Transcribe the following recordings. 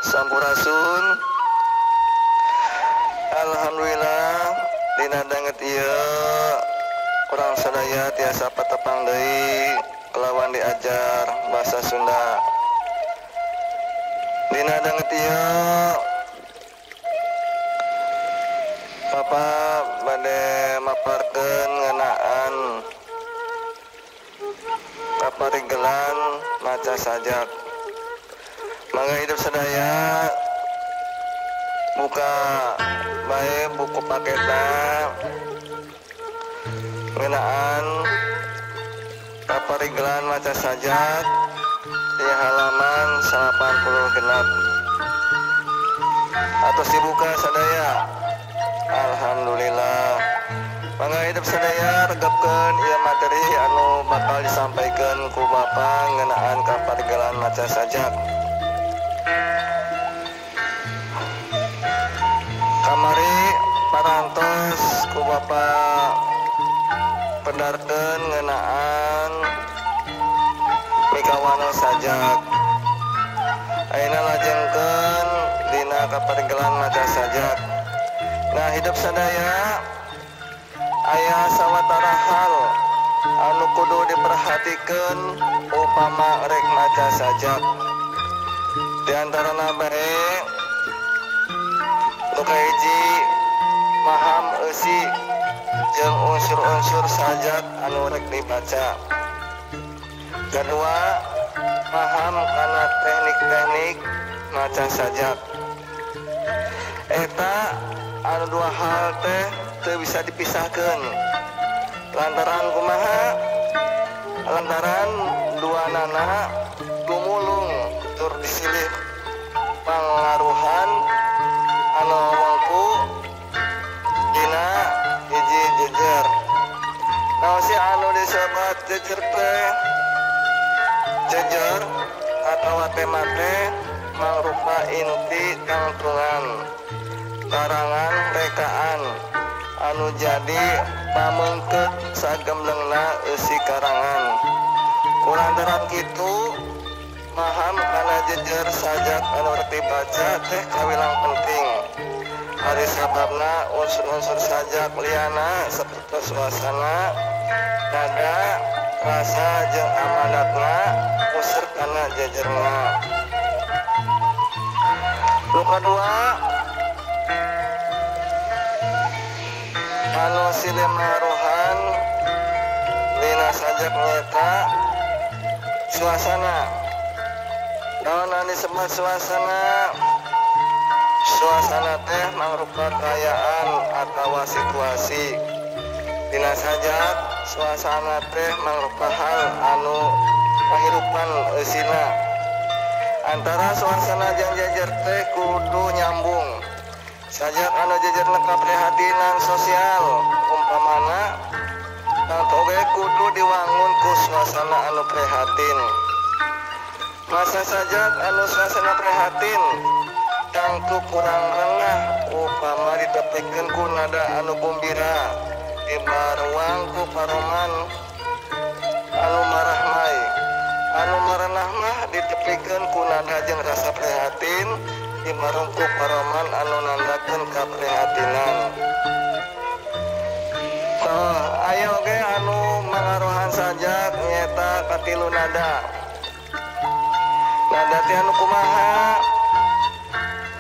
Sampurasun. Alhamdulillah dina danget ieu urang sadaya tiasa patepang deui kelawan diajar bahasa Sunda. Dina danget ieu Bapak bade maparkeun ngeunaan kaparigelan maca sajak. Mangga hidup sadaya buka bae buku paketna ngeunaan kaparigelan maca sajak di halaman 86 atau dibuka sadaya. Alhamdulillah. Mangga hidup sadaya regepkeun ieu materi anu bakal disampaikan ku Bapak ngeunaan kaparigelan maca sajak. Kamari parantos ku Bapak pendarkeun ngeunaan mikawano sajak. Ayeuna lajengkeun dina kaparigelan maca sajak. Nah, hidup sadaya aya sawatara hal anu kudu diperhatikeun upama rek maca sajak. Di antarana bae nu kahiji paham eusi jeung unsur-unsur sajak anu rek dibaca. Kedua, paham kana teknik-teknik maca sajak. Eta anu dua hal teh teu bisa dipisahkeun. Lantaran kumaha? Lantaran dua nana gumulung tur disilih pangaruhan anu wengku dina hiji jejer. Naon sih anu disebat jejer teh? Jejer atawa tema teh mangrupa inti tangtungan karangan rekaan anu jadi pamengkeut sagemblengna eusi karangan. Kulantaran kitu paham kana jejer sajak anu rek dibaca teh kawilang penting. Ari sababna unsur-unsur sajak liana seperti suasana, nada, rasa jeung amanatna usur kana jejerna. Nu kadua, anu silih maruhan dina sajak nyaeta suasana. Naon anu disebut suasana? Suasana teh mangrupa kaayaan atawa situasi. Dina sajak suasana teh mangrupa hal anu kahirupan eusina. Antara suasana jeung jejer teh kudu nyambung. Sajak anu jejerna kaprihatinan sosial umpamana tangtu oge kudu diwangun ku suasana anu prihatin. Masa sajak anu suasana prihatin tangtu kurang rengah upama ditepikeun ku nada anu gumbira, dibaruang ku paroman anu marahmai. Anu marenah mah ditepikeun ku nada jeung rasa prihatin, dibareng ku paroman anu nandakeun kaprihatinan. Toh, aya oge anu mangaruhan sajak nyaeta katilu nada. Nada teh anu kumaha?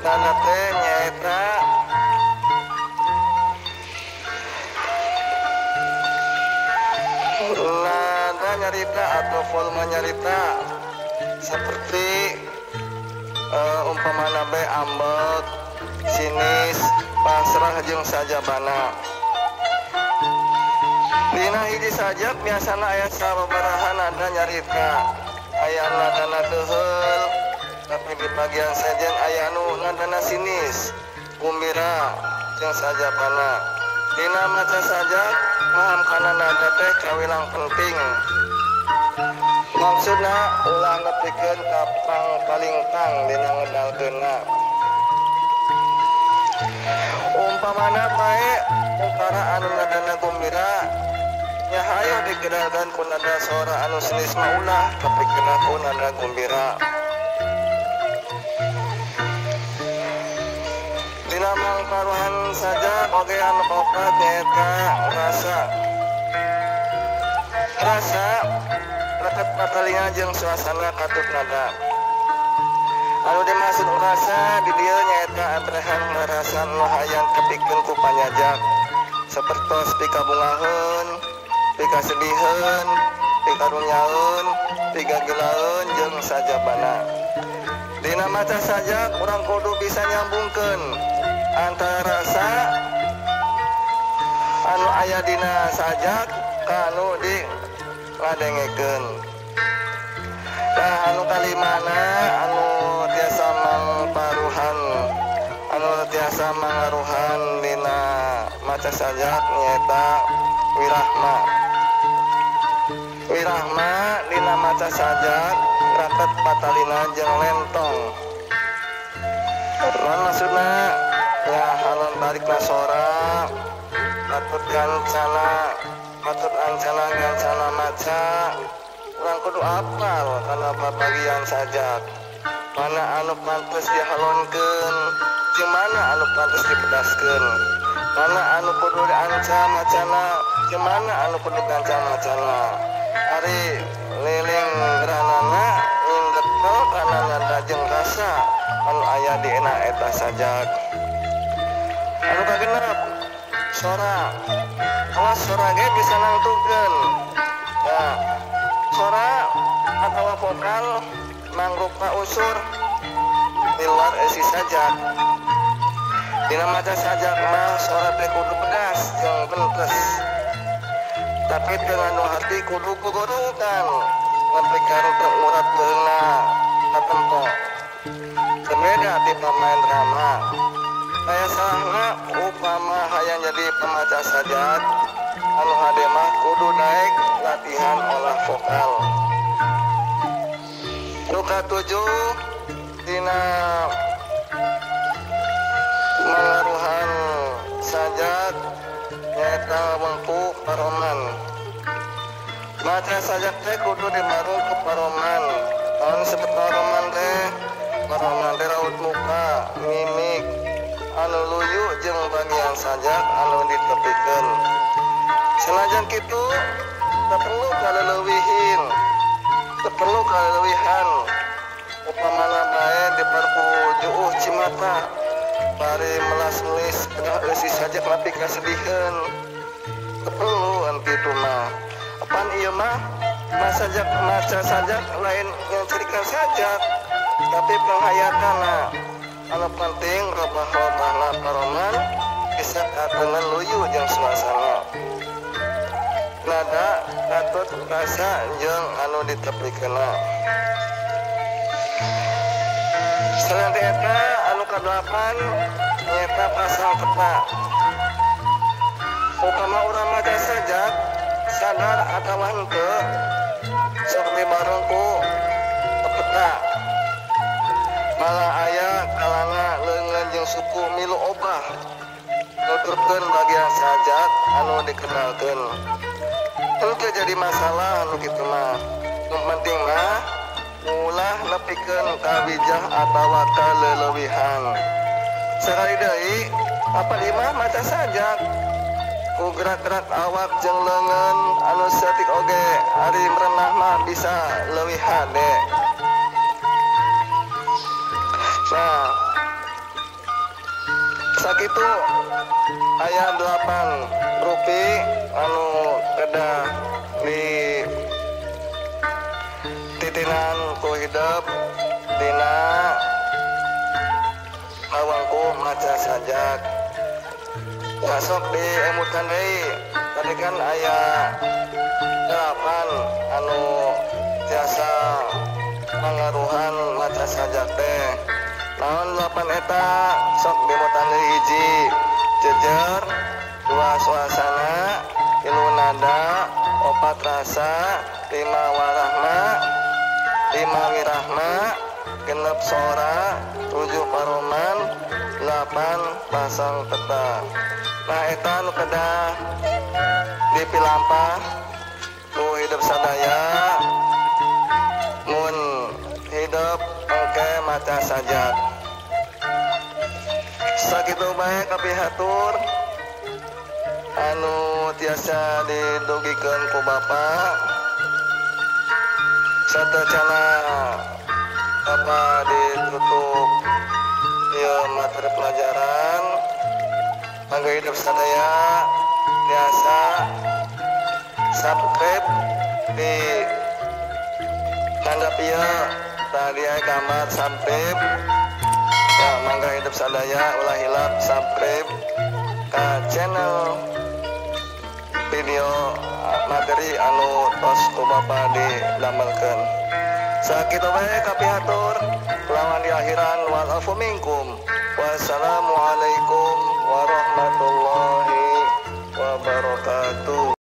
Nada teh nyaeta nada nyarita atau volume nyarita seperti umpamana bae ambek, sinis, pasrah jeung sajabana. Dina hiji sajak biasana aya sababaraha nada nyarita. Aya nadana deuheul, tapi di bagian sejen aya anu nadana sinis, gumbira jeung sajabana. Dina maca sajak paham kana nada teh kawilang penting. Maksudna ulah nepikeun ka pangkalingtang dina ngedalkeunna. Umpamana bae ungkara anu nadana gumbira nya hayo digedalkeun ku nada sora anu sinis mah ulah tapi kena ku nada gumbira. Dina mangparuhan sajak oge anu kaopat nyaeta rasa. Rasa raket patalinga jeung suasana katut nada. Anu dimaksud rasa di dieu nyaeta antrehan rasa nu hayang kepikeun ku panyajak, sapertos pikabungaheun, pikasediheun, pikarunyaeun, pigagilaeun jeung sajabana. Dina maca sajak urang kudu bisa nyambungkeun antara rasa anu aya dina sajak ka anu di ngadengekeun. Nah, anu kalimana anu tiasa mangparuhan, anu tiasa mangaruhan dina maca sajak nyaeta wirahma. Wirahma dina maca sajak raket patalina jeung lentong. Naon maksudna? Ya halon tarikna sora, patut gancana, patut ancana gancana maca. Urang kudu apal kana babagian sajak. Mana anu pantes dihalonkeun, jeung mana anu pantes dipedaskeun. Mana anu kudu dianca macana, jeung mana anu kudu gancang macana. Ari liling ranana nyindekel kana nada jeung rasa anu aya dina eta sajak. Anu kagenep sora. Awas sora ge bisa nangtukeun. Nah, sora atawa vokal mangrupa unsur di luar isi sajak. Dina maca sajak mah sora teh kudu pedas jeung bentes. Tapi teu ngandung hati kudu gogodogan nepi ka rute urat beungeuna katempo. Beda ti pamain drama. Kaya salahna upama hayang jadi pemaca sajak anu hade mah kudu naik latihan olah vokal. Nu katujuh dina mangaruhan sajak nyaeta wengku paroman. Maca sajak teh kudu dibareng ku paroman. Naon disebut paroman teh? Paroman teh raut muka, mimik anu luyu jeung bagian sajak anu ditepikeun. Sanajan kitu teu perlu kaleuwihin, teu perlu kaleuwihan. Upamana bae diperku juuh cimata bari melas-melis pedah eusi sajak nepi ka sediheun. Teu perlu anu kitu mah. Apan ieu mah sajak maca sajak lain nyerikan sajak, tapi penghayatanna. Anu penting robah-robahna paroman bisa katengan luyu jeung suasana. Nada katut rasa jeung anu ditepikeunna. Selain eta anu kadelapan nyaeta pasang peta. Upama urang maca sajak sadar atawa henteu sok dibareng ku peta. Malah aya kalana leungeun jeung suku milu obah nuturkeun bagian sajak anu dikenalkeun. Henteu jadi masalah anu kitu mah. Nu penting mah ulah nepikeun ka wijah atawa kaleulewihan. Sakali deui apa imah maca sajak ku gerak-gerak awak jeung leungeun anu saeutik oge ari merenah mah bisa leuwih hade. Nah, sakitu aya 8 rupi anu kedah di titinan ku hidep dina awangku maca sajak. Nah, sok di emutan deui. Tadi kan aya 8 anu tiasa mangaruhan maca sajak teh. Naon 8 eta sok diemutan deui hiji jejer, 2 suasana, 3 nada, 4 rasa, 5 warahma, 5 wirahma, 6 sora, 7 paroman, 8 pasang peta. Nah eta nu kedah dipilampah ku hidup sadaya mun hidup engke maca sajak. Sakitu bae kapihatur anu tiasa didugikeun ku Bapak. Sateucana Bapak ditutup ieu materi pelajaran. Mangga hidup sadaya tiasa subscribe di handap ieu tadi aya gambar subscribe. Ya, mangga hidup sadaya ulah hilap subscribe ka channel video materi anu tos ku Bapak didamelkeun. Sakitu bae kapihatur lawan di akhiran wal afu minkum. Wassalamualaikum warahmatullahi.